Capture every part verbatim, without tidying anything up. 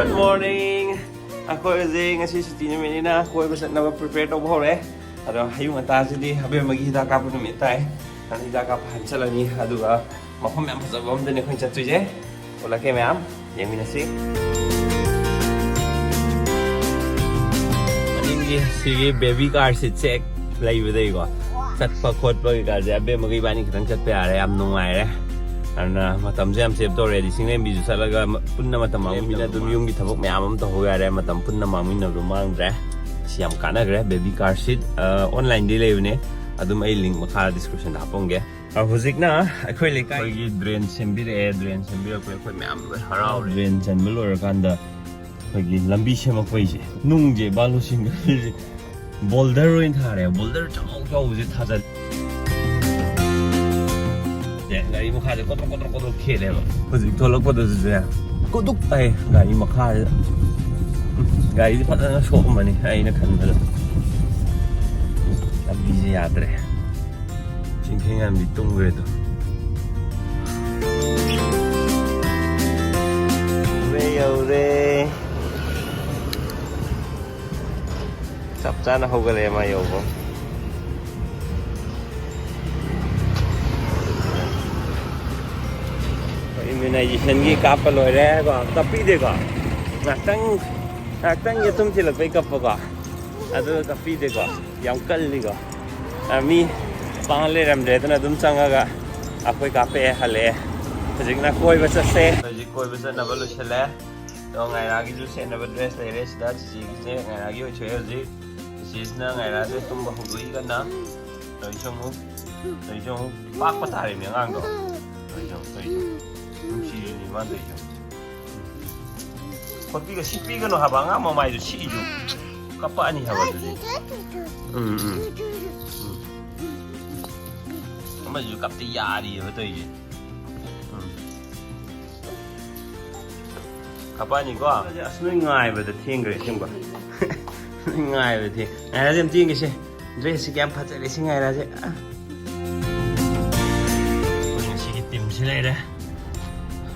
Good morning. ꯑꯩꯈꯣꯏ ꯍꯧꯖꯤꯛ ꯉꯁꯤ ꯁꯨꯇꯤ ꯅꯨꯃꯤꯠꯅꯤꯅ ꯀꯣꯏꯕ ꯆꯠꯅꯕ prepare ꯇꯧꯕ ꯍꯧꯔꯦ꯫ ꯑꯗꯣ ꯑꯌꯨꯛ ꯉꯟꯇꯥꯁꯤꯗꯤ ꯑꯕꯦꯝꯃꯒꯤ ꯍꯤꯗꯥꯛ ꯀꯥꯞꯄ ꯅꯨꯃꯤꯠ ꯇꯥꯏ꯫ ꯑꯗꯣ ꯍꯤꯗꯥꯛ ꯀꯥꯞꯄ ꯍꯥꯟꯅ ꯆꯠꯂꯅꯤ, ꯑꯗꯨꯒ ꯃꯐꯝ ꯌꯥꯝ ꯐꯖꯕ ꯑꯝꯗꯅꯦ ꯑꯩꯈꯣꯏꯅ ꯆꯠꯇꯣꯏꯁꯦ꯫ ꯊꯣꯛꯂꯛꯀꯦ ꯃꯌꯥꯝ, ꯌꯦꯡꯃꯤꯟꯅꯁꯤ꯫ ꯃꯅꯤꯡꯒꯤ ꯁꯤꯒꯤ baby car seat ꯁꯦ ꯂꯩꯕꯗꯩꯀꯣ, ꯆꯠꯄ ꯈꯣꯠꯄ ꯀꯩꯀꯥꯁꯦ ꯑꯕꯦꯝꯃꯒ ꯏꯕꯥꯅꯤ ꯈꯤꯇꯪ ꯆꯠꯄ ꯌꯥꯔꯦ, ꯌꯥꯝ ꯅꯨꯡꯉꯥꯏꯔꯦ꯫ ꯑꯗꯨꯅ ꯃꯇꯝꯁꯦ ꯌꯥꯝ save ꯇꯧꯔꯦ꯫ ꯁꯤꯡꯂꯦꯝꯕꯤꯁꯨ ꯆꯠꯂꯒ ꯃ-, ꯄꯨꯟꯅ ꯃꯇꯝ ꯃꯥꯡꯃꯤꯟꯅ ꯑꯗꯨꯝ ꯌꯨꯝꯒꯤ ꯊꯕꯛ ꯃꯌꯥꯝ ꯑꯃ ꯇꯧꯍꯧ ꯌꯥꯔꯦ꯫ ꯃꯇꯝ ꯄꯨꯟꯅ ꯃꯥꯡꯃꯤꯟꯅꯕꯗꯣ ꯃꯥꯡꯗ꯭ꯔꯦ꯫ ꯁꯤ ꯌꯥꯝ ꯀꯥꯟꯅꯈ꯭ꯔꯦ꯫ Baby car seat, ꯑ, online ꯗꯩ ꯂꯩꯕꯅꯦ꯫ ꯑꯗꯨꯝ ꯑꯩ link ꯃꯈꯥ description ꯗ ꯍꯥꯞꯄꯝꯒꯦ꯫ ꯑ, ꯍꯧꯖꯤꯛꯅ ꯑꯩꯈꯣꯏ ꯂꯩꯀꯥꯏꯒꯤ drain ꯁꯦꯝꯕꯤꯔꯛꯑꯦ꯫ Drain ꯁꯦꯝꯕꯤꯔꯛꯄꯩ ꯑꯩꯈꯣꯏ ꯃꯌꯥꯝ ꯂꯣꯏ ꯍꯔꯥꯎꯔꯦ꯫ Drain ꯆꯟꯕ ꯂꯣꯏꯔꯀꯥꯟꯗ ꯑꯩꯈꯣꯏꯒꯤ ꯂꯝꯕꯤ ꯁꯦꯝꯃꯛꯄꯩꯁꯦ, ꯅꯨꯡꯁꯦ, ꯕꯥꯂꯨꯁꯤꯡ boulder ꯑꯣꯏꯅ ꯊꯥꯔꯦ꯫ Boulder ꯆꯥꯎ ꯆꯥꯎꯕꯁꯦ ꯊꯥꯖꯜꯂꯦ꯫ ꯒꯥꯔꯤ ꯃꯈꯥꯁꯦ ꯀꯣꯗ꯭ꯔꯣꯛ ꯀꯣꯗ꯭ꯔꯣꯛ ꯀꯣꯗ꯭ꯔꯣꯛ ꯈꯦꯠꯂꯦꯕ꯫ ꯍꯧꯖꯤꯛ ꯊꯣꯛꯂꯛꯄꯗꯁꯨꯅꯦ, ꯀꯣꯗꯨꯛ ꯍꯥꯏ ꯒꯥꯔꯤ ꯃꯈꯥꯁꯤꯗ꯫ ꯎꯝ, ꯒꯥꯔꯤꯁꯦ ꯐꯖꯅ ꯁꯣꯛꯑꯝꯃꯅꯤ ꯑꯩꯅ ꯈꯟꯕꯗ꯫ ꯂꯝꯕꯤꯁꯦ ꯌꯥꯗ꯭ꯔꯦ꯫ ꯆꯤꯡꯈꯩꯉꯥꯟꯕꯤ ꯇꯨꯝꯈ꯭ꯔꯦꯗꯣ꯫ ꯌꯧꯔꯦ, ꯌꯧꯔꯦ꯫ ꯆꯞ ꯆꯥꯅ ꯍꯧꯒꯠꯂꯛꯑꯦ ꯃꯥ ꯌꯧꯕ꯫ Immunization ꯒꯤ ꯀꯥꯞꯄ ꯂꯣꯏꯔꯦ ꯀꯣ, ꯀꯞꯄꯤꯗꯦꯀꯣ꯫ ꯉꯥꯛꯇꯪ, ꯉꯥꯛꯇꯪ ꯌꯦꯇꯨꯝ ꯊꯤꯜꯂꯛꯄꯩ ꯀꯞꯄꯀꯣ꯫ ꯑꯗꯨꯒ ꯀꯞꯄꯤꯗꯦꯀꯣ꯫ ꯌꯥꯝ ꯀꯜꯂꯤꯀꯣ꯫ ꯑ, ꯃꯤ ꯄꯥꯡ ꯂꯩꯔꯝꯗ꯭ꯔꯦ, ꯑꯗꯨꯅ ꯑꯗꯨꯝ ꯆꯪꯉꯒ ꯑꯩꯈꯣꯏ ꯀꯥꯞꯄꯛꯑꯦ, ꯍꯜꯂꯛꯑꯦ꯫ ꯍꯧꯖꯤꯛꯅ ꯀꯣꯏꯕ ꯆꯠꯁꯦ꯫ ꯍꯧꯖꯤꯛ ꯀꯣꯏꯕ ꯆꯠꯅꯕ ꯂꯣꯏꯁꯤꯜꯂꯦ꯫ ꯑꯗꯣ ꯉꯥꯏꯔꯥꯒꯤꯁꯨ ꯁꯦꯠꯅꯕ dress ꯂꯩꯔꯦ ꯁꯤꯗ꯫ ꯆꯤꯆꯦꯒꯤꯁꯦ ꯉꯥꯏꯔꯥꯒꯤ ꯑꯣꯏꯊꯣꯛꯑꯦ ꯍꯧꯖꯤꯛ꯫ ꯆꯤꯆꯦꯁꯤꯅ ꯉꯥꯏꯔꯥꯁꯦ ꯇꯨꯝꯕ ꯍꯧꯗꯣꯛꯏ ꯀꯟꯅ꯫ ꯇꯧꯔꯤꯁꯦ ꯑꯃꯨꯛ, ꯇꯧꯔꯤꯁꯦ ꯑꯃꯨꯛ ꯄꯥꯛꯄ ꯇꯥꯔꯦꯃꯤ ꯑꯉꯥꯡꯗꯣ꯫ ꯇꯧꯔꯤꯁꯦ ꯑꯃꯨꯛ, ꯇꯧꯔꯤꯁꯦ ꯑꯃꯨꯛ꯫ ꯅꯨꯡꯁꯤꯔꯤꯅꯤ ꯃꯥ ꯇꯧꯔꯤꯁꯦ ꯑꯃꯨꯛ꯫ ꯈꯣꯠꯄꯤꯒ ꯁꯤꯛꯄꯤꯒꯅꯨ ꯍꯥꯏꯕ ꯑꯉꯥꯡ ꯃꯃꯥꯏꯗꯨ ꯁꯤꯛꯏꯁꯨ꯫ ꯀꯞꯄꯛꯑꯅꯤ ꯍꯥꯏꯕ ꯑꯗꯨꯗꯤ꯫ ꯎꯝ, ꯎꯝ꯫ ꯎꯝ꯫ ꯑꯃꯁꯨ ꯀꯞꯇ ꯌꯥꯔꯤꯑꯕ ꯇꯧꯔꯤꯁꯦ꯫ ꯎꯝ꯫ ꯀꯞꯄꯛꯑꯅꯤꯀꯣ? ꯑꯁ, ꯅꯣꯏ ꯉꯥꯏꯕꯗ ꯊꯦꯡꯈ꯭ꯔꯦ ꯑꯁꯦꯡꯕ꯫ ꯅꯣꯏ ꯉꯥꯏꯕꯗ ꯊꯦꯡ-, ꯉꯥꯏꯔꯁꯦ ꯑꯝꯇ ꯌꯦꯡꯒꯦꯁꯦ꯫ Dress ꯁꯤ ꯀꯌꯥꯝ ꯐꯖꯔꯦ ꯁꯤ ꯉꯥꯏꯔꯁꯦ꯫ ꯑ꯫ ꯑꯩꯈꯣꯏ ꯉꯁꯤꯒꯤ team ꯁꯤ ꯂꯩꯔꯦ꯫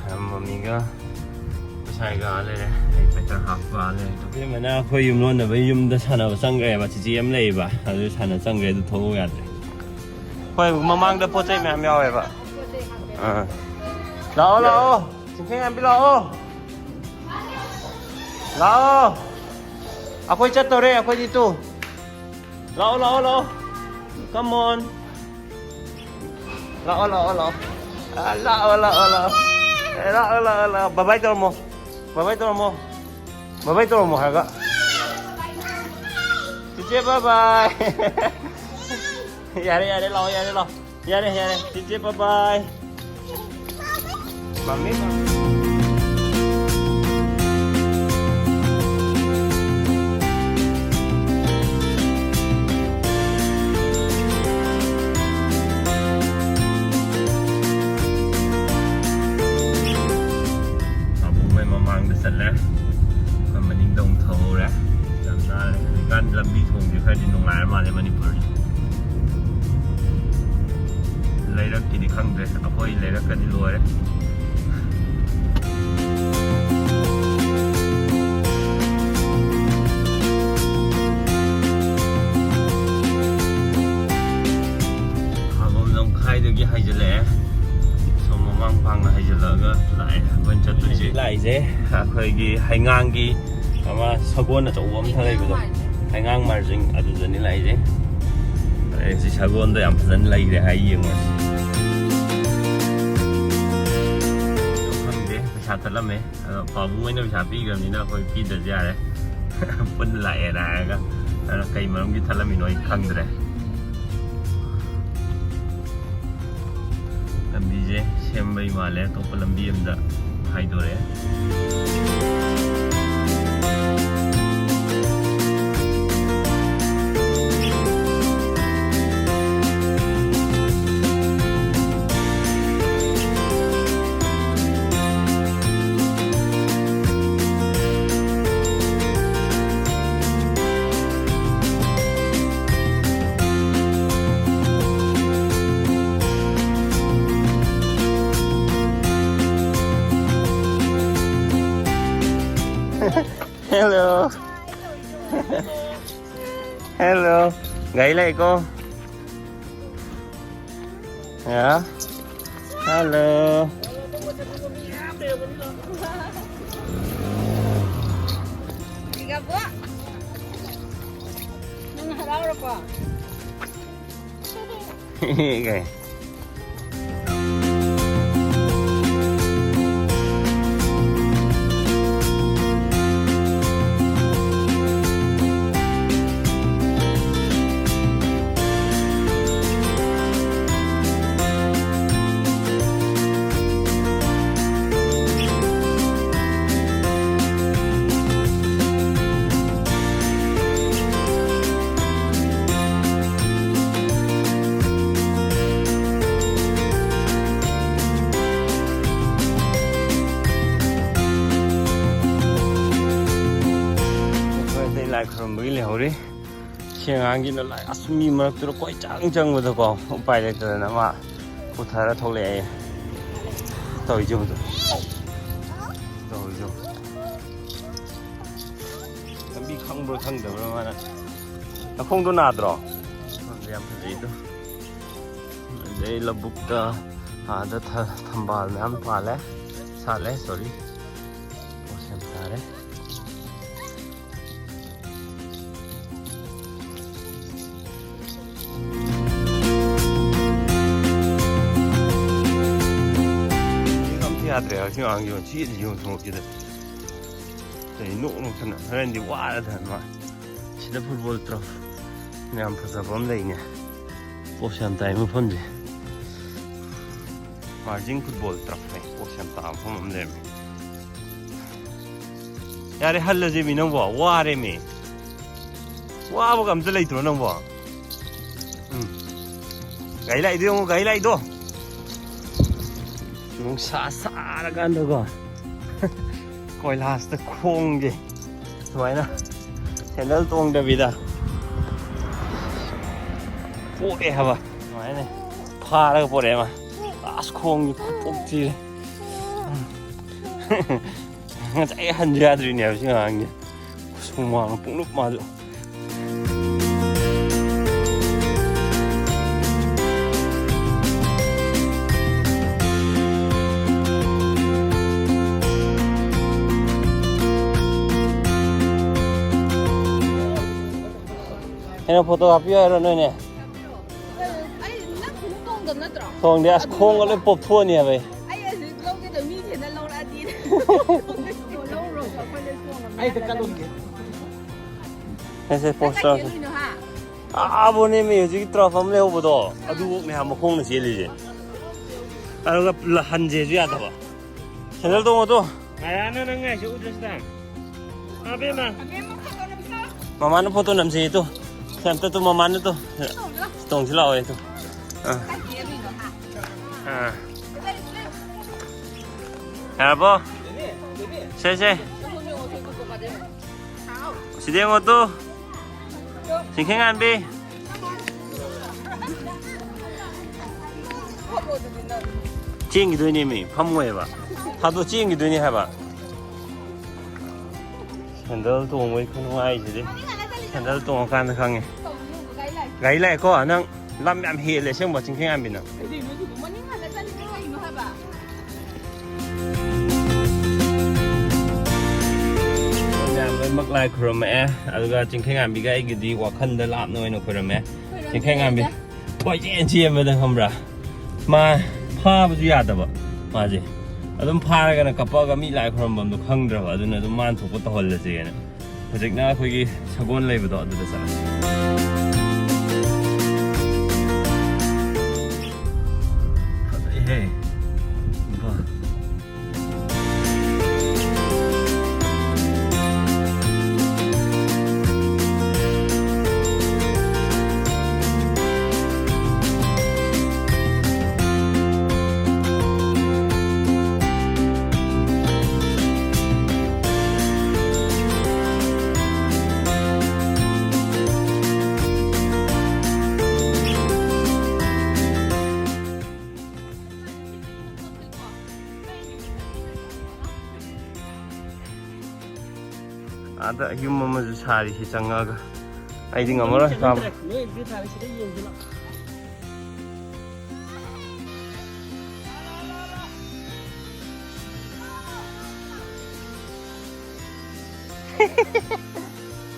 ꯃꯝꯃꯤꯒ ꯑꯩꯈꯣꯏ ꯍꯥꯏꯒ ꯂꯩꯔꯦ, ꯑꯩ ꯄꯦꯇꯔ ꯍꯥꯞꯄ ꯂꯩꯔꯦ꯫ ꯏꯕꯦꯝꯃꯅ ꯑꯩꯈꯣꯏ ꯌꯨꯝꯂꯣꯟꯅꯕ ꯌꯨꯝꯗ ꯁꯥꯟꯅꯕ ꯆꯪꯈ꯭ꯔꯦꯕ, ꯆꯤꯆꯦ ꯑꯃ ꯂꯩꯌꯦꯕ, ꯑꯗꯨ ꯁꯥꯟꯅ ꯆꯪꯈ꯭ꯔꯦ, ꯑꯗꯨ ꯊꯣꯛꯂꯛꯎ ꯌꯥꯗ꯭ꯔꯦ꯫ ꯍꯣꯏ, ꯃꯃꯥꯡꯗ ꯄꯣꯠ ꯆꯩ ꯃꯌꯥꯝ ꯌꯥꯎꯋꯦꯕ꯫ ꯑꯥ꯫ ꯂꯥꯛꯑꯣ, ꯂꯥꯛꯑꯣ꯫ ꯆꯤꯡꯈꯩꯉꯥꯟꯕꯤ, ꯂꯥꯛꯑꯣ꯫ ꯂꯥꯛꯑꯣ꯫ ꯑꯩꯈꯣꯏ ꯆꯠꯇꯧꯔꯦ, ꯑꯩꯈꯣꯏꯗꯤ ꯇꯨ꯫ ꯂꯥꯛꯑꯣ, ꯂꯥꯛꯑꯣ, ꯂꯥꯛꯑꯣ꯫ Come on. ꯂꯥꯛꯑꯣ, ꯂꯥꯛꯑꯣ, ꯂꯥꯛꯑꯣ꯫ ꯑ, ꯂꯥꯛꯑꯣ, ꯂꯥꯛꯑꯣ, ꯂꯥꯛꯑꯣ꯫ ꯑꯦ, ꯂꯥꯛꯑꯣ, ꯂꯥꯛꯑꯣ, ꯂꯥꯛꯑꯣ꯫ Bye bye ꯇꯧꯔꯝꯃꯣ꯫ Bye bye ꯇꯧꯔꯝꯃꯣ꯫ Bye bye ꯇꯧꯔꯝꯃꯣ ꯍꯥꯏꯔꯒ꯫ ꯆꯤꯆꯦ, bye bye꯫ ꯌꯥꯔꯦ, ꯌꯥꯔꯦ, ꯂꯥꯛꯑꯣ, ꯌꯥꯔꯦ, ꯂꯥꯛꯑꯣ꯫ ꯌꯥꯔꯦ, ꯌꯥꯔꯦ, ꯆꯤꯆꯦ, bye bye꯫ ꯃꯝꯃꯤ, ꯃꯝꯃꯤ꯫ ꯄꯥꯕꯨꯡ ꯍꯣꯏ ꯃꯃꯥꯡꯗ ꯆꯠꯂꯦ, ꯑꯩꯈꯣꯏ ꯃꯅꯤꯡꯗ ꯑꯃꯨꯛ ꯊꯧꯔꯦ꯫ ꯌꯥꯝ ꯅꯥꯜꯂꯦ꯫ ꯍꯧꯖꯤꯛꯀꯥꯟ ꯂꯝꯕꯤ ꯊꯣꯡꯁꯦ ꯈꯔꯗꯤ ꯅꯨꯡꯉꯥꯏꯔ ꯃꯥꯜꯂꯦ ꯃꯅꯤꯄꯨꯔꯁꯦ꯫ ꯂꯩꯔꯛꯀꯤꯗꯤ ꯈꯪꯗ꯭ꯔꯦ, ꯑꯩꯈꯣꯏ ꯂꯩꯔꯛꯀꯗꯤ ꯂꯣꯏꯔꯦ꯫ ꯈꯥꯕꯝ ꯂꯝꯈꯥꯏꯗꯒꯤ ꯍꯥꯏꯖꯤꯜꯂꯛꯑꯦ꯫ ꯁꯣꯝ ꯃꯃꯥꯡ ꯐꯥꯡꯅ ꯍꯥꯏꯖꯤꯜꯂꯛꯑꯒ ꯂꯥꯛꯑꯦ ꯑꯩꯈꯣꯏꯅ ꯆꯠꯇꯣꯏꯁꯦ꯫ ꯂꯥꯛꯏꯁꯦ ꯑꯩꯈꯣꯏꯒꯤ ꯍꯩꯉꯥꯡꯒꯤ ꯑꯃ ꯁꯒꯣꯜ ꯑꯆꯧꯕ ꯑꯃ ꯊꯥꯗꯩꯕꯗꯣ, ꯍꯩꯉꯥꯡ ꯃꯥꯔꯖꯤꯡ, ꯑꯗꯨꯗꯅꯤ ꯂꯥꯛꯏꯁꯦ꯫ ꯑꯗꯩ ꯁꯤ ꯁꯒꯣꯜꯗꯣ ꯌꯥꯝ ꯐꯖꯅ ꯂꯩꯔꯦ ꯍꯥꯏ, ꯌꯦꯡꯉꯣ꯫ ꯈꯪꯗꯦ, ꯄꯩꯁꯥ ꯊꯠꯂꯝꯃꯦ꯫ ꯑꯗꯣ ꯄꯥꯕꯨꯡ ꯍꯣꯏꯅ ꯄꯩꯁꯥ ꯄꯤꯈ꯭ꯔꯕꯅꯤꯅ ꯑꯩꯈꯣꯏ ꯄꯤꯗ꯭ꯔꯁꯨ ꯌꯥꯔꯦ꯫ ꯄꯨꯟꯅ ꯂꯥꯛꯑꯦꯅ ꯍꯥꯏꯔꯒ꯫ ꯑꯗꯨꯅ ꯀꯩ ꯃꯔꯝꯒꯤ ꯊꯠꯂꯝꯃꯤꯅꯣ ꯑꯩ ꯈꯪꯗ꯭ꯔꯦ꯫ ꯂꯝꯕꯤꯁꯦ ꯁꯦꯝꯕꯩ ꯃꯥꯜꯂꯦ, ꯑꯇꯣꯞꯄ ꯂꯝꯕꯤ ꯑꯃꯗ ꯍꯥꯏꯗꯣꯔꯛꯑꯦ꯫ Hello. Hello. ꯒꯥꯔꯤ ꯂꯥꯛꯑꯦꯀꯣ? Yeah. Hello. ꯅꯪ ꯍꯔꯥꯎꯔꯕꯣ? ꯀꯩ? ꯑꯩꯈꯣꯏ ꯑꯇꯩ ꯂꯥꯏ ꯈꯨꯔꯨꯝꯕꯒꯤ ꯂꯩꯍꯧꯔꯤ꯫ ꯁꯤ ꯑꯉꯥꯡꯒꯤꯅ ꯂꯥꯏ, ꯑꯁ, ꯃꯤ ꯃꯔꯛꯇꯨꯗ ꯀꯣꯏ ꯆꯪ ꯆꯪꯕꯗꯀꯣ, ꯎꯄꯥꯏ ꯂꯩꯇꯗꯅ ꯃꯥ ꯄꯨꯊꯔ ꯊꯣꯛꯂꯛꯑꯦ꯫ ꯇꯧꯔꯤꯁꯦ ꯎꯗ꯭ꯔꯣ? ꯇꯧꯔꯤꯁꯦ ꯎꯗ꯭ꯔꯣ? ꯂꯝꯕꯤ ꯈꯪꯕ꯭ꯔꯥ ꯈꯪꯗꯕ꯭ꯔꯥ ꯃꯥꯅ꯫ ꯅꯈꯣꯡꯗꯣ ꯅꯥꯗ꯭ꯔꯣ? ꯃꯐꯝꯁꯦ ꯌꯥꯝ ꯐꯖꯩꯗꯣ꯫ ꯑꯗꯩ ꯂꯧꯕꯨꯛꯇ, ꯑꯥꯗ ꯊ-, ꯊꯝꯕꯥꯜ ꯃꯌꯥꯝ ꯄꯥꯜꯂꯦ꯫ ꯁꯥꯠꯂꯦ, ꯁꯣꯔꯤ꯫ ꯄꯣꯠꯁꯦ ꯌꯥꯝ ꯇꯥꯔꯦ꯫ ꯌꯦꯡ ꯑꯝꯇ ꯌꯥꯗ꯭ꯔꯦ ꯍꯧꯖꯤꯛ ꯑꯉꯥꯡꯁꯤ ꯆꯦꯜꯂꯤ ꯌꯦꯡꯉꯨ ꯁꯣꯔꯣꯛꯁꯤꯗ꯫ ꯀꯩ ꯅꯣꯛ ꯅꯣꯛꯇꯅ ꯍꯣꯔꯦꯟꯗꯤ ꯋꯥꯔꯗꯅ ꯃꯥ꯫ ꯁꯤꯗ ꯐꯨꯠꯕꯣꯜ ꯇ꯭ꯔꯐ ꯌꯥꯝ ꯐꯖꯕ ꯑꯃ ꯂꯩꯅꯦ꯫ ꯄꯣꯁ ꯌꯥꯝ ꯇꯥꯏ ꯃꯐꯝꯁꯦ꯫ ꯃꯥꯔꯖꯤꯡ ꯐꯨꯠꯕꯣꯜ ꯇ꯭ꯔꯐꯅꯦ꯫ ꯄꯣꯁ ꯌꯥꯝ ꯇꯥꯕ ꯃꯐꯝ ꯑꯃ ꯂꯩꯔꯝꯃꯦ꯫ ꯌꯥꯔꯦ, ꯍꯜꯂꯁꯦ ꯃꯤ, ꯅꯪꯕꯣ ꯋꯥꯔꯦ ꯃꯤ꯫ ꯋꯥꯕꯒ ꯑꯝꯇ ꯂꯩꯇ꯭ꯔꯣ ꯅꯪꯕꯣ? ꯎꯝ꯫ ꯒꯥꯔꯤ ꯂꯥꯛꯏꯗꯣ ꯌꯦꯡꯉꯣ, ꯒꯥꯔꯤ ꯂꯥꯛꯏꯗꯣ꯫ ꯅꯨꯡꯁꯥ ꯁꯥꯔꯀꯥꯟꯗꯀꯣ꯫ ꯀꯣꯏꯂꯥꯁꯇ ꯈꯣꯡꯒꯦ ꯁꯨꯃꯥꯏꯅ ꯁꯦꯟꯗꯜ ꯇꯣꯡꯗꯕꯤꯗ ꯄꯣꯛꯑꯦ ꯍꯥꯏꯕ꯫ ꯁꯨꯃꯥꯏꯅ ꯐꯥꯔꯒ ꯄꯣꯔꯛꯑꯦ ꯃꯥ꯫ ꯑꯁ, ꯈꯣꯡꯒꯤ ꯈꯨꯄꯣꯛ ꯊꯤꯔꯦ꯫ ꯉꯁꯥꯏ ꯍꯟꯖꯨ ꯌꯥꯗ꯭ꯔꯤꯅꯦꯕ ꯁꯤ ꯑꯉꯥꯡꯁꯦ꯫ ꯁꯨꯃꯥꯡ ꯄꯨꯡꯂꯨꯞ ꯃꯥꯁꯨ꯫ ꯑꯩꯅ ꯐꯣꯇꯣ ꯀꯥꯞꯄꯤꯌꯨ ꯍꯥꯏꯔꯣ ꯅꯣꯏꯅꯦ? ꯑꯩ ꯅꯪ ꯈꯣꯡꯎꯞ ꯇꯣꯡꯗꯕ ꯅꯠꯇ꯭ꯔꯣ? ꯇꯣꯡꯗꯦ, ꯑꯁ, ꯈꯣꯡꯒ ꯂꯣꯏ ꯄꯣꯞꯊꯣꯛꯑꯅꯤ ꯍꯥꯏꯕ ꯑꯩ꯫ ꯑꯩ ꯑꯁꯤ ꯂꯧꯒꯦ ꯇꯧ ꯃꯤ ꯊꯦꯅ ꯂꯧꯔꯛꯑꯗꯤ꯫ ꯂꯧꯔꯣ, ꯑꯩꯈꯣꯏ ꯂꯣꯏ ꯇꯣꯡꯉꯕꯅꯤꯅ꯫ ꯑꯩꯗ ꯀꯠꯂꯨꯒꯦ꯫ ꯁꯦ, ꯁꯦ, ꯅꯪ ꯄꯣꯁ ꯀꯥꯏ ꯇꯧꯔꯁꯦ꯫ ꯆꯦꯜꯂꯨꯏꯅꯣ, ꯍꯥ? ꯑꯥꯕꯨꯅꯦ ꯃꯤ ꯍꯧꯖꯤꯛꯀꯤ ꯇ꯭ꯔꯐ ꯑꯃ ꯂꯩꯍꯧꯕꯗꯣ, ꯑꯗꯨꯐꯧꯅꯦ ꯍꯥ ꯃꯈꯣꯡꯅ ꯆꯦꯜꯂꯤꯁꯦ꯫ ꯑꯗꯨꯒ ꯂ-, ꯍꯟꯖꯦꯁꯨ ꯌꯥꯗꯕ꯫ Sandal ꯇꯣꯡꯉꯣ two. ꯉꯥꯏꯔꯥꯅ ꯅꯪ ꯉꯥꯏꯁꯦ ꯎꯗ꯭ꯔꯁꯤꯗ꯫ ꯑꯕꯦꯝꯃ꯫ ꯃꯃꯥꯅ ꯐꯣꯇꯣ ꯅꯝꯁꯦ ꯇꯨ꯫ ꯁꯤ ꯑꯝꯇ ꯇꯨ ꯃꯃꯥꯅ ꯇꯨ꯫ ꯇꯣꯡꯁꯤ ꯂꯥꯛꯑꯣ ꯇꯨ꯫ ꯑꯥ꯫ ꯑꯥ꯫ ꯌꯥꯔꯕꯣ? ꯁꯦ, ꯁꯦ꯫ ꯁꯤꯗ ꯌꯦꯡꯉꯣ ꯇꯨ꯫ ꯆꯤꯡꯈꯩꯉꯥꯟꯕꯤ꯫ ꯆꯦꯟꯈꯤꯗꯣꯏꯅꯦꯃꯤ, ꯐꯝꯃꯣꯏꯕ꯫ ꯊꯥꯗꯣ ꯆꯦꯟꯈꯤꯗꯣꯏꯅꯦ ꯍꯥꯏꯕ꯫ ꯁꯦꯟꯗꯜ ꯇꯣꯡꯕꯒꯤ ꯈꯨꯅꯨꯡꯉꯥꯏꯁꯤꯗꯤ꯫ ꯁꯦꯟꯗꯜ ꯇꯣꯡꯉꯀꯥꯟꯗ ꯈꯪꯉꯦ꯫ ꯒꯥꯔꯤ ꯂꯥꯛꯑꯦꯀꯣ, ꯅꯪ ꯂꯝ ꯌꯥꯝ ꯍꯦꯜꯂꯦ ꯑꯁꯦꯡꯕ, ꯆꯤꯡꯈꯩꯉꯥꯟꯕꯤ ꯅꯪ꯫ ꯀꯩꯗꯧꯅꯣ ꯑꯗꯨꯕꯨ? ꯃꯅꯤꯡ ꯍꯜꯂ ꯆꯠꯂꯤꯗꯣ ꯀꯩꯅꯣ ꯍꯥꯏꯕ? ꯃꯌꯥꯝ ꯂꯣꯏꯅꯃꯛ ꯂꯥꯏ ꯈꯨꯔꯨꯝꯃꯛꯑꯦ, ꯑꯗꯨꯒ ꯆꯤꯡꯈꯩꯉꯥꯟꯕꯤꯒ ꯑꯩꯒꯤꯗꯤ ꯋꯥꯈꯜꯗ ꯂꯥꯞꯅ ꯑꯣꯏꯅ ꯈꯨꯔꯨꯝꯃꯦ꯫ ꯆꯤꯡꯈꯩꯉꯥꯟꯕꯤ ꯀꯣꯏꯆꯦꯟ ꯆꯦꯟꯕꯗ ꯈꯪꯕ꯭ꯔꯥ? ꯃꯥ ꯐꯥꯕꯁꯨ ꯌꯥꯗꯕ ꯃꯥꯁꯦ꯫ ꯑꯗꯨꯝ ꯐꯥꯔꯒꯅ ꯀꯞꯄꯛꯑꯒ ꯃꯤ ꯂꯥꯏ ꯈꯨꯔꯨꯝꯐꯝꯗꯣ ꯈꯪꯗ꯭ꯔꯕ, ꯑꯗꯨꯅ ꯑꯗꯨꯝ ꯃꯥꯅ ꯊꯣꯛꯄ ꯇꯧꯍꯜꯂꯁꯦꯅ꯫ ꯍꯧꯖꯤꯛꯅ ꯑꯩꯈꯣꯏꯒꯤ ꯁꯒꯣꯜ ꯂꯩꯕꯗꯣ ꯑꯗꯨꯗ ꯆꯠꯂꯁꯤ꯫ ꯐꯖꯩꯍꯦ꯫ ꯕꯥ꯫ ꯑꯥꯗ ꯌꯨꯝ ꯑꯃꯁꯨ ꯁꯥꯔꯤ ꯁꯤ ꯆꯪꯉꯛꯑꯒ꯫ ꯑꯩꯗꯤ ꯉꯝꯃꯔꯣꯏ ꯀꯥꯕ꯫ ꯅꯣꯏ ꯑꯗꯨ ꯊꯥꯔꯦ, ꯁꯤꯗ ꯌꯦꯡꯁꯤ ꯂꯥꯎ꯫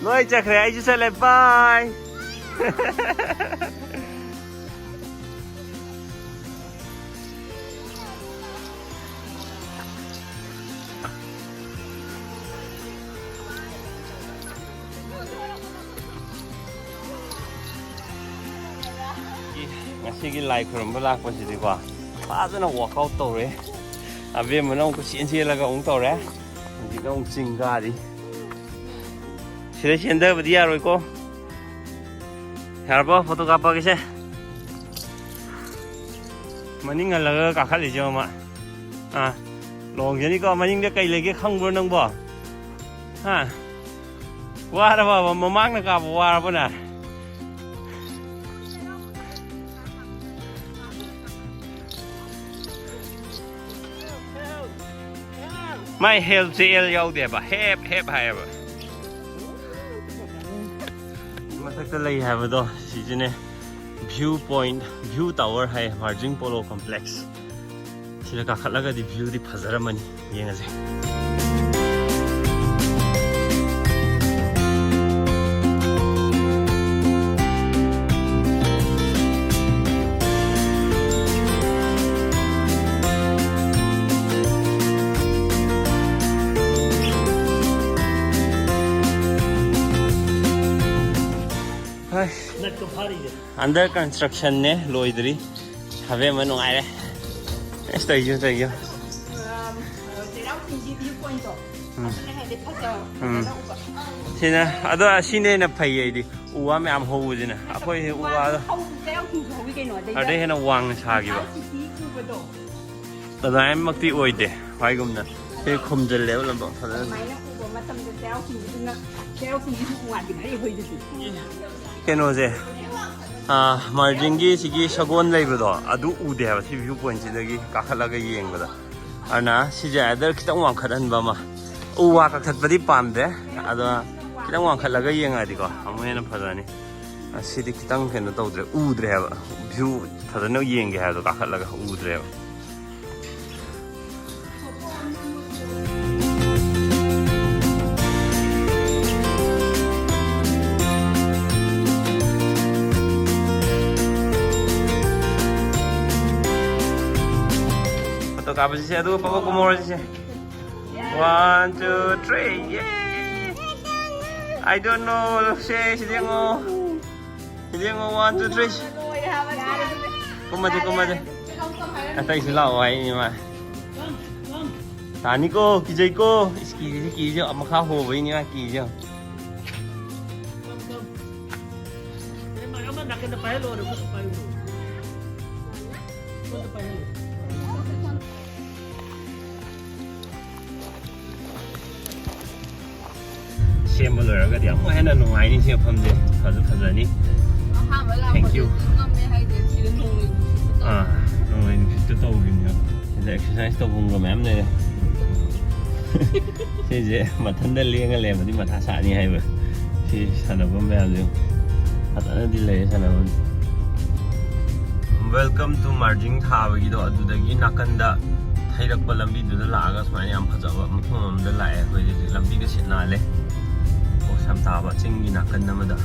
ꯂꯣꯏ ꯆꯠꯈ꯭ꯔꯦ, ꯑꯩꯁꯨ ꯆꯠꯂꯦ, ꯕꯥꯏ꯫ ꯉꯁꯤꯒꯤ ꯂꯥꯏ ꯈꯨꯔꯨꯝꯕ ꯂꯥꯛꯄꯁꯤꯗꯤꯀꯣ, ꯐꯖꯅ ꯋꯥꯛ ꯑꯥꯎꯠ ꯇꯧꯔꯦ꯫ ꯑꯕꯦꯝꯃꯅ ꯑꯃꯨꯛ ꯆꯦꯟ ꯆꯦꯜꯂꯒ ꯑꯃꯨꯛ ꯇꯧꯔꯦ꯫ ꯍꯧꯖꯤꯛꯅ ꯑꯃꯨꯛ ꯆꯤꯡ ꯀꯥꯔꯤ꯫ ꯁꯤꯗ ꯆꯦꯟꯗꯕꯗꯤ ꯌꯥꯔꯣꯏꯀꯣ꯫ ꯌꯥꯔꯕꯣ? ꯐꯣꯇꯣ ꯀꯥꯞꯄꯒꯦꯁꯦ꯫ ꯃꯅꯤꯡ ꯍꯜꯂꯒ ꯀꯥꯈꯠꯂꯤꯁꯦ ꯃꯃꯥ꯫ ꯑꯥ, ꯂꯣꯡꯖꯅꯤꯀꯣ꯫ ꯃꯅꯤꯡꯗ ꯀꯩ ꯂꯩꯒꯦ ꯈꯪꯕ꯭ꯔꯣ ꯅꯪꯕꯣ? ꯍꯥ? ꯋꯥꯔꯕꯕ? ꯃꯃꯥꯡꯅ ꯀꯥꯕ ꯋꯥꯔꯕꯣ ꯅꯪ? ꯃꯥꯏ ꯍꯦꯜꯞꯁꯦ ꯑꯦꯜ ꯌꯥꯎꯗꯦꯕ, ꯍꯦꯞ ꯍꯦꯞ ꯍꯥꯏꯌꯦꯕ꯫ ꯃꯊꯛꯇ ꯂꯩ ꯍꯥꯏꯕꯗꯣ ꯁꯤꯁꯤꯅꯦ, ꯚ꯭ꯌꯨ ꯄꯣꯏꯟꯠ, ꯚ꯭ꯌꯨ ꯇꯥꯋꯔ ꯍꯥꯏ, ꯃꯥꯔꯖꯤꯡ ꯄꯣꯂꯣ ꯀꯣꯝꯄ꯭ꯂꯦꯛꯁ꯫ ꯁꯤꯗ ꯀꯥꯈꯠꯂꯒꯗꯤ ꯚ꯭ꯌꯨꯗꯤ ꯐꯖꯔꯝꯃꯅꯤ, ꯌꯦꯡꯉꯁꯦ꯫ ꯍꯣꯏ꯫ ꯅꯠꯀ ꯐꯥꯔꯤꯁꯦ꯫ ꯑꯟꯗꯔ ꯀꯟꯁꯇ꯭ꯔꯛꯁꯟꯅꯦ, ꯂꯣꯏꯗ꯭ꯔꯤ꯫ ꯑꯕꯦꯝꯃ ꯅꯨꯡꯉꯥꯏꯔꯦ꯫ ꯑꯁ, ꯇꯧꯏꯁꯦ, ꯇꯧꯏꯁꯦ꯫ ꯆꯩꯔꯥꯎ ꯆꯤꯡꯒꯤ ꯚ꯭ꯌꯨ ꯄꯣꯏꯟꯠꯇꯣ꯫ ꯎꯝ꯫ ꯑꯗꯨꯅ ꯍꯦꯟꯅ ꯐꯖꯕ꯫ ꯎꯝ꯫ ꯐꯖꯅ ꯎꯕ꯫ ꯁꯤꯅ, ꯑꯗꯣ ꯑꯁꯤꯅ ꯍꯦꯟꯅ ꯐꯩꯌꯦ ꯑꯩꯗꯤ꯫ ꯎ ꯋꯥ ꯃꯌꯥꯝ ꯍꯧꯕꯁꯤꯅ꯫ ꯑꯩꯈꯣꯏ ꯎ ꯋꯥꯗꯣ ꯍꯧ-, ꯆꯩꯔꯥꯎ ꯆꯤꯡꯁꯨ ꯍꯧꯋꯤ ꯀꯩꯅꯣ, ꯑꯗꯩꯗ ꯑꯗꯩ ꯍꯦꯟꯅ ꯋꯥꯡꯅ ꯁꯥꯈꯤꯕ꯫ ꯏꯝꯐꯥꯜ ꯁꯤꯇꯤ ꯎꯕꯗꯣ꯫ ꯑꯗꯨꯃꯥꯏꯅꯃꯛꯇꯤ ꯑꯣꯏꯗꯦ, ꯍꯥꯏꯒꯨꯝꯅ꯫ ꯁꯤ ꯈꯨꯝꯖꯤꯜꯂꯦꯕ ꯂꯝꯄꯥꯛ ꯐꯖꯅ꯫ ꯑꯗꯨꯃꯥꯏꯅ ꯎꯕ ꯃꯇꯝꯗ ꯆꯩꯔꯥꯎ ꯆꯤꯡꯁꯤꯗꯨꯅ, ꯆꯩꯔꯥꯎ ꯆꯤꯡꯁꯤꯁꯨ ꯎ ꯋꯥꯗꯤ ꯈꯔ ꯍꯧꯗꯗꯤ꯫ ꯀꯩꯅꯣꯁꯦ, ꯑꯥ, ꯃꯥꯔꯖꯤꯡꯒꯤ ꯁꯤꯒꯤ ꯁꯒꯣꯜ ꯂꯩꯕꯗꯣ, ꯑꯗꯨ ꯎꯗꯦ ꯍꯥꯏꯕ ꯁꯤ ꯚ꯭ꯌꯨ ꯄꯣꯏꯟꯠꯁꯤꯗꯒꯤ ꯀꯥꯈꯠꯂꯒ ꯌꯦꯡꯕꯗ꯫ ꯑꯗꯨꯅ ꯁꯤꯁꯦ ꯑꯥꯏꯗꯔ ꯈꯤꯇꯪ ꯋꯥꯡꯈꯠꯍꯟꯕ ꯑꯃ, ꯎ ꯋꯥ ꯀꯛꯊꯠꯄꯗꯤ ꯄꯥꯝꯗꯦ꯫ ꯑꯗꯣ ꯈꯤꯇꯪ ꯋꯥꯡꯈꯠꯂꯒ ꯌꯦꯡꯉꯗꯤꯀꯣ ꯑꯃꯨꯛ ꯍꯦꯟꯅ ꯐꯖꯅꯤ꯫ ꯑꯁꯤꯗꯤ ꯈꯤꯇꯪ ꯀꯩꯅꯣ ꯇꯧꯗ꯭ꯔꯦ, ꯎꯗ꯭ꯔꯦ ꯍꯥꯏꯕ꯫ ꯚ꯭ꯌꯨ ꯐꯖꯅ ꯌꯦꯡꯒꯦ ꯍꯥꯏꯕꯗꯣ ꯀꯥꯈꯠꯂꯒ ꯎꯗ꯭ꯔꯦꯕ꯫ ꯐꯣꯇꯣ ꯀꯥꯞꯄꯁꯤꯁꯦ, ꯑꯗꯨꯒ ꯄꯕ ꯀꯨꯝꯍꯧꯔꯁꯤꯁꯦ꯫ One, two, three, ꯌꯦ! I don't know, ꯁꯦ, ꯁꯤꯗ ꯌꯦꯡꯉꯣ꯫ ꯁꯤꯗ ꯌꯦꯡꯉꯣ, one, two, three. ꯀꯨꯝꯃꯁꯦ, ꯀꯨꯝꯃꯁꯦ꯫ ꯑꯇꯩꯁꯨ ꯂꯥꯛꯑꯣ ꯍꯥꯏꯅꯤ ꯃꯥ꯫ ꯇꯥꯅꯤꯀꯣ, ꯀꯤꯖꯩꯀꯣ꯫ ꯏꯁ, ꯀꯤꯔꯤꯁꯦ, ꯀꯤꯔꯤꯁꯦ, ꯃꯈꯥ ꯍꯣꯕꯩꯅꯤ ꯃꯥ ꯀꯤꯔꯤꯁꯦ꯫ ꯑꯃ ꯅꯥꯀꯟꯗ ꯄꯥꯏꯍꯜꯂꯣ, ꯑꯃꯗ ꯄꯥꯏꯍꯜꯂꯣ꯫ ꯑꯃꯗ ꯄꯥꯏꯍꯜꯂꯣ꯫ ꯁꯦꯝꯕ ꯂꯣꯏꯔꯒꯗꯤ ꯑꯃꯨꯛ ꯍꯦꯟꯅ ꯅꯨꯡꯉꯥꯏꯅꯤ ꯁꯤ ꯃꯐꯝꯁꯦ꯫ ꯐꯁꯨ ꯐꯖꯅꯤ꯫ ꯑꯍꯥꯟꯕ Thank you. ꯂꯥꯛꯄꯗꯗꯤ ꯉꯝꯃꯦ ꯍꯥꯏꯗꯦ, ꯁꯤꯗ ꯅꯣꯡꯂꯩ ꯅꯨꯡꯁꯤꯠꯁꯨ ꯇꯧ-, ꯑꯥ, ꯅꯣꯡꯂꯩ ꯅꯨꯡꯁꯤꯠꯇ ꯇꯧꯔꯤꯅꯦꯕ꯫ ꯁꯤꯗ ꯑꯦꯛꯁꯔꯁꯥꯏꯁ ꯇꯧꯐꯝꯒ ꯃꯌꯥꯝ ꯂꯩꯔꯦ꯫ ꯁꯤꯁꯦ ꯃꯊꯟꯇ ꯂꯦꯡꯉ ꯂꯩꯔꯝꯃꯗꯤ ꯃꯊꯥ ꯁꯥꯅꯤ ꯍꯥꯏꯕ꯫ ꯁꯤ ꯁꯥꯟꯅꯐꯝ ꯃꯌꯥꯝꯁꯦ ꯌꯦꯡꯉꯨ꯫ ꯐꯖꯅꯗꯤ ꯂꯩꯔꯦ ꯁꯥꯟꯅꯐꯝ꯫ Welcome to ꯃꯥꯔꯖꯤꯡ ꯊꯥꯕꯒꯤꯗꯣ, ꯑꯗꯨꯗꯒꯤ ꯅꯥꯀꯟꯗ ꯊꯩꯔꯛꯄ ꯂꯝꯕꯤꯗꯨꯗ ꯂꯥꯛꯑꯒ ꯁꯨꯃꯥꯏꯅ ꯌꯥꯝ ꯐꯖꯕ ꯃꯐꯝ ꯑꯃꯗ ꯂꯥꯛꯑꯦ ꯑꯩꯈꯣꯏ ꯍꯧꯖꯤꯛ꯫ ꯂꯝꯕꯤꯒ ꯁꯤꯠ ꯅꯥꯜꯂꯦ꯫ ꯀꯣꯛꯁꯝ ꯊꯥꯕ ꯆꯤꯡꯒꯤ ꯅꯥꯀꯟ ꯑꯃꯗ꯫